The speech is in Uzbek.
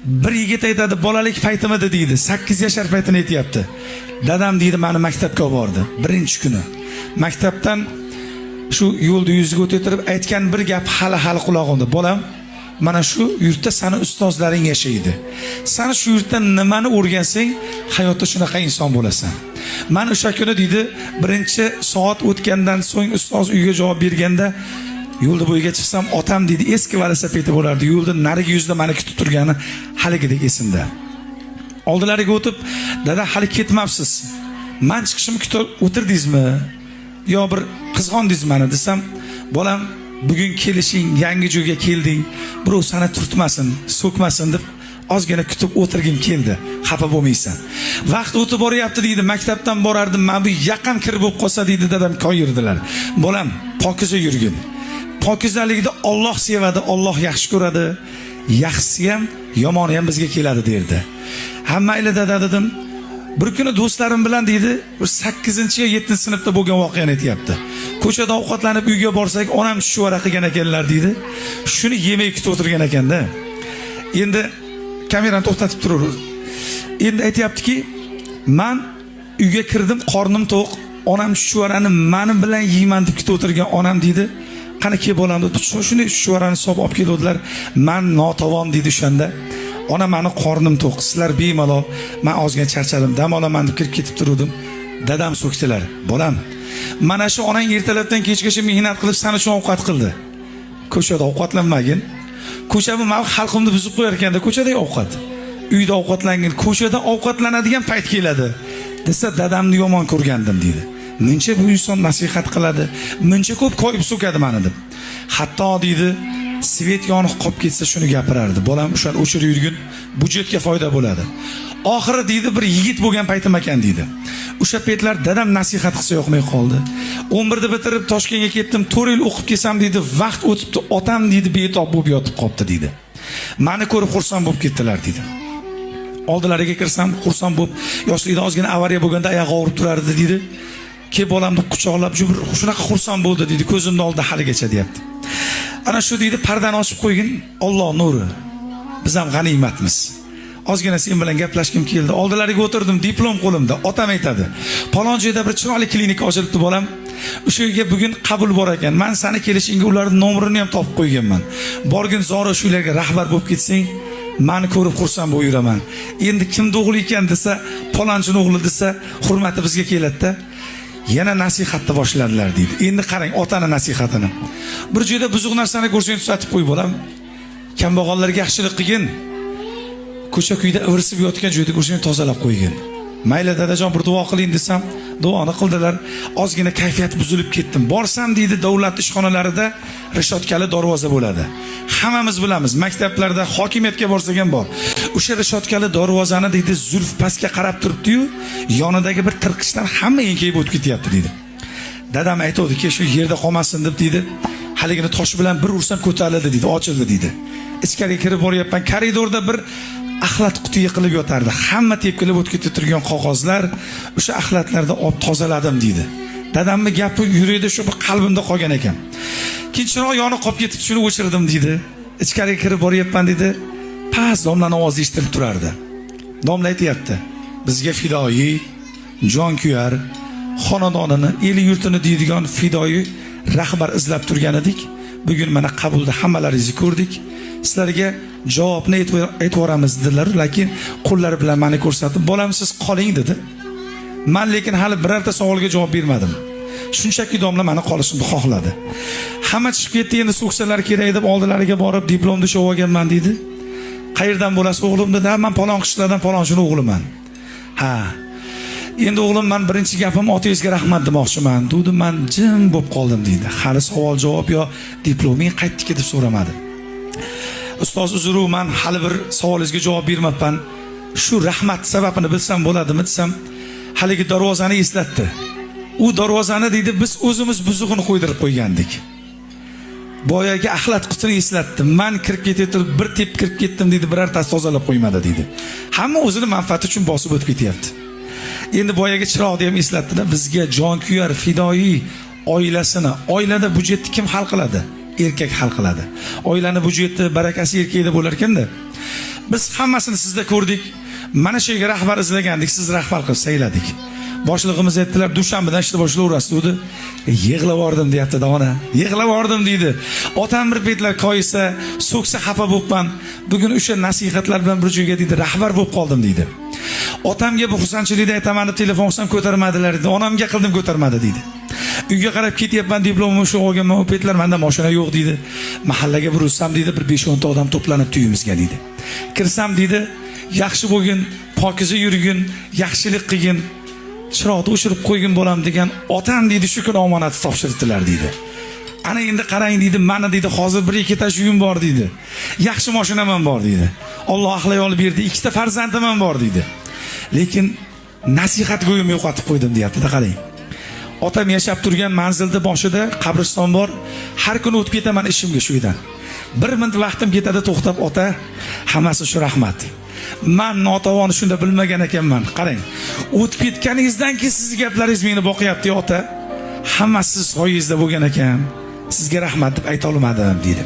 Bir yigit aytadi, bolalik paytimida deydi, 8 yashar paytini aytyapti. Dadam deydi, meni maktabga olib bordi birinchi kuni. Maktabdan shu yo'lda yuziga o'tib aytgan bir gap hali hali qulog'imda. Bolam, mana shu yurtda sani ustozlaring yashaydi. Sani shu yurtda nimani o'rgansang, hayotda shunaqa inson bo'lasan. Man o'sha kuni deydi, birinchi soat o'tgandan so'ng ustoz uyga javob berganda yo'lda bo'yiga chiqsam, otam deydi, eski velosipedi bo'lardi. Yo'lda narigi yuzda meni kutib turgani haligidek esimda. Oldilariga o'tib, dada hali ketmabsiz. Man chiqishimni kutib o'tirdingizmi? Yo bir qizg'ondingiz mani desam, bolam bugun kelishing, yangi joyga kelding, birov seni turtmasin, so'kmasin deb ozgina kutib o'tirgim keldi. Xafa bo'lmaysan. Vaqt o'tib boryapti deydi, maktabdan borardim, mana bu yaqin kir bo'lib qolsa deydi, dadam koyirdilar. Bolam, pokiza yurgin. Pokizalikni Alloh sevadi, Alloh yaxshi ko'radi. Yaxshisi ham, yomoni ham bizga keladi derdi. Ha mayli dada dedim. Bir kuni do'stlarim bilan deydi, bir 8-yo 7-sinfda bo'lgan voqeani aytyapti. Ko'chada ovqatlanib uyga borsak, onam chuchvara qilgan ekanlar deydi. Shuni yemay kutib o'tirgan ekanda. Endi kamerani to'xtatib turur. Endi aytyaptiki, man uyga kirdim, qornim to'q, onam chuchvarani mani bilan yeyman deb kutib o'tirgan onam deydi. Qani kel bolam deb shunday chuchvarani solib olib keluvdilar. Man notavon deydi o'shanda. Ona mani qornim to'q, sizlar bemalol, man ozgina charchadim, dam olaman deb kirib ketib turuvdim. Dadam so'kdilar. Bolam, mana shu onang ertalabdan kechgacha mehnat qilib san uchun ovqat qildi. Ko'chada ovqatlanmagin. Ko'cha bu man xalqimni buzib qo'yar ekanda ko'chadagi ovqat. Uyda ovqatlangin, ko'chada ovqatlanadigan payt keladi. Desa dadamni yomon ko'rgandim deydi. Muncha bu inson nasihat qiladi, muncha ko'p koyib so'kadi mani deb. Hatto deydi, svet yoniq qolib ketsa shuni gapirardi. Bolam o'shani o'chirib yurgin, budjetga foyda bo'ladi. Oxiri deydi, bir yigit bo'lgan paytim ekan deydi. O'sha paytlar dadam nasihat qilsa yoqmay qoldi. 11 da bitirib Toshkentga ketdim, 4 yil o'qib kelsam deydi, vaqt o'tibdi, otam deydi betob bo'lib yotib qolibdi deydi. Meni ko'rib xursand bo'lib ketdilar deydi. Oldilariga kirsam xursand bo'lib, yoshligida ozgina avariya bo'lganda oyog'i og'rib turardi deydi. Kelib bolamni quchoqlab, shunaqa xursand bo'ldi deydi, ko'zimni oldida haligacha deyapti. Ana shu deydi, pardani ochib qo'ygin, Alloh nuri. Biz ham g'animatmiz. Ozgina sen bilan gaplashgim keldi. Oldilariga o'tirdim, diplom qo'limda. Otam aytadi: "Palon joyda bir chiroyli klinika ochilibdi bolam. O'sha yerga bugun qabul bor ekan. Man seni kelishingga ularning nomerini ham topib qo'yganman. Borgin zora shu yerga rahbar bo'lib ketsang, mani ko'rib xursand bo'lib yuraman. Endi kimni o'g'li ekan desa, palonchini o'g'li desa, hurmati bizga keladi-da." Yana nasihatni boshladilar deydi. Endi qarang otani nasihatini. Bir joyda buzuq narsani ko'rsang tuzatib qo'y bolam. Kambag'allarga yaxshilik qilgin. Ko'cha kuyda ivirsib yotgan joyda ko'rsang tozalab qo'ygin. Mayli dadajon bir duo qiling desam, duoni qildilar. Ozgina kayfiyat buzilib ketdim. Borsam deydi, davlat ishxonalarida rishotkali darvoza bo'ladi. Hammamiz bilamiz, maktablarda hokimiyatga borsak ham bor. O'sha rishotkali darvozani deydi, zulf pastga qarab turibdi-yu, yonidagi bir tirqishdan hamma enkayib o'tib ketyapti deydi. Dadam aytuvdiki, shu yerda qolmasin deb deydi. Haligini tosh bilan bir ursam ko'tarildi deydi, ochildi deydi. Ichkariga kirib boryapman, koridorda bir axlat quti yiqilib yotardi. Hamma tepkilab o'tib ketib turgan qog'ozlar, o'sha axlatlarda olib tozaladim deydi. Dadamning gapi yurakda shu bir qalbimda qolgan ekan. Keyin chiroq yonib qolib ketib shuni o'chirdim deydi. Ichkariga kirib boryapman deydi. Past domlani ovozi eshitilib turardi. Domla aytyapti: "Bizga fidoyi, jonkuyar, xonadonini, eli yurtini deydigan fidoyi rahbar izlab turgan edik. Bugun mana qabulda hammalaringizni ko'rdik. Sizlarga javobni aytib yuboramiz" dedilar, lekin qo'llari bilan meni ko'rsatib, "Bolam siz qoling" dedi. Man lekin hali birorta savolga javob bermadim. Shunchaki domla meni qolishimni xohladi. Hamma chiqib ketdi, endi so'ksalar kerak deb oldilariga borib diplomni ushlab olganman deydi. Qayerdan bo'lasiz o'g'lim dedi. "Ha, man palon qishloqdan palonchini o'g'liman." Ha. Endi o'g'lim, man birinchi gapim otangizga rahmat demoqchiman. Dedim, man jim bo'lib qoldim deydi. Hali savol javob yo diploming qaytdiki deb so'ramadi. Ustoz uzru, man hali bir savolingizga javob bermabman. Shu rahmat sababini bilsam bo'ladimi desam, haligi darvozani eslatdi. U darvozani deydi, biz o'zimiz buzug'ini qo'ydirib qo'ygandik. Boyagi axlat qutini eslatdi. Man kirib ketayotib bir tep kirib ketdim deydi, birortasi tozalab qo'ymadi deydi. Hamma o'zini manfaati uchun bosib o'tib ketyapti. Endi boyagi chiroqni ham eslatdi-da, bizga jonkuyar fidoyi oilasini, oilada budjetni kim hal qiladi? Erkak hal qiladi. Oilani budjeti barakasi erkakda bo'lar ekanda. Biz hammasini sizda ko'rdik. Mana shu yerga rahbar izlagandik, siz rahbar qilib sayladik. Boshlig'imiz aytdilar, dushanbadan ishni boshlayverasiz dedi. Yig'lab yubordim deyapti dona. Yig'lab yubordim deydi. Otam bir paytlar koyisa, so'ksa xafa bo'libman. Bugun o'sha nasihatlar bilan bir joyga deydi, rahbar bo'lib qoldim deydi. Otamga bu xursandchilikni aytaman deb telefon qilsam ko'tarmadilar deydi. Onamga qildim ko'tarmadi deydi. Uyga qarab ketyapman, diplomimni shu olganman, u paytlar menda mashina yo'q deydi. Mahallaga burilsam deydi, bir 5-10 ta odam to'planibdi uyimizga deydi. Kirsam deydi, yaxshi bo'lgin, pokiza yurgin, yaxshilik qilgin, chiroqni o'chirib qo'ygin bolam degan otam deydi, shu kuni omonatni topshirdilar deydi. Ana endi qarang deydi, mana deydi, hozir bir ikkita uyim bor deydi. Yaxshi mashinam ham bor deydi. Alloh ahli yo'l berdi, ikkita farzandim ham bor deydi. Lekin nasihat go'yimni yo'qotib qo'ydim deyapti-da, qarang. Otam yashab turgan manzilda boshida qabriston bor. Har kuni o'tib ketaman ishimga shu yerdan. Bir minut vaqtim ketadi to'xtab, ota, hammasi shu rahmat. Man notavon shunda bilmagan ekanman. Qarang, o'tib ketganingizdan keyin sizni gaplaringiz meni boqyapti, ota. Hammasi siz soyangizda bo'lgan ekan. Sizga rahmat deb ayta olmadim deydi.